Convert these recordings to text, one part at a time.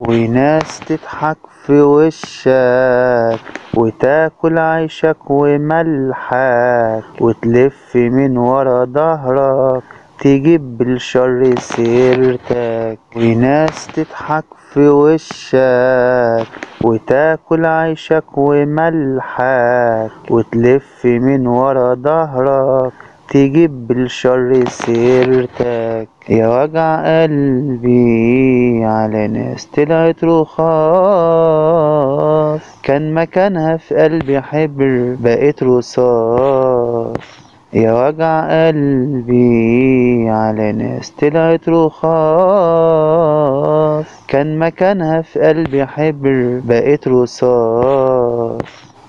وناس تضحك في وشك وتاكل عيشك وملحك، وتلف من ورا ظهرك تجيب بالشر سيرتك. وناس تضحك في وشك وتاكل عيشك وملحك، وتلف من ورا ظهرك تجيب بالشر سيرتك. يا وجع قلبي على ناس طلعت رخاص، كان مكانها في قلبي حبر بقت رصاص. يا وجع قلبي على ناس طلعت رخاص، كان مكانها في قلبي حبر بقت رصاص.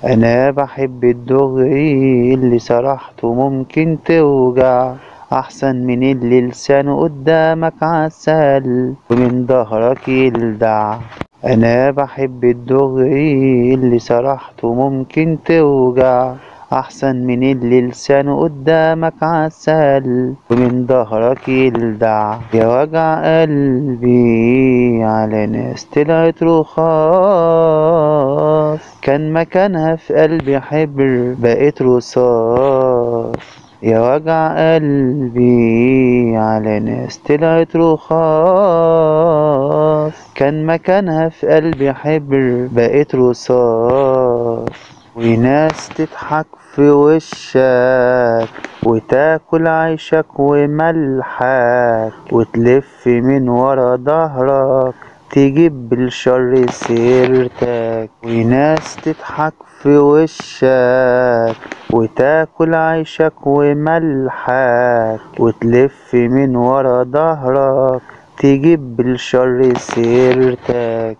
انا بحب الدغري اللي صراحته ممكن توجع، احسن من اللي لسانه قدامك عسل ومن ظهرك يلدع. انا بحب الدغري اللي صراحته ممكن توجع، احسن من اللي لسانه قدامك عسل ومن ظهرك يلدع. يا وجع قلبي على ناس طلعت رخاص، كان مكانها في قلبي حبر بقت رصاص. يا وجع قلبي على ناس طلعت رخاص، كان مكانها في قلبي حبر بقت رصاص. وناس تضحك في وشك وتاكل عيشك وملحك، وتلف من ورا ظهرك تجيب بالشر سيرتك. وناس تضحك في وشك وتاكل عيشك وملحك، وتلف من ورا ظهرك تجيب بالشر سيرتك.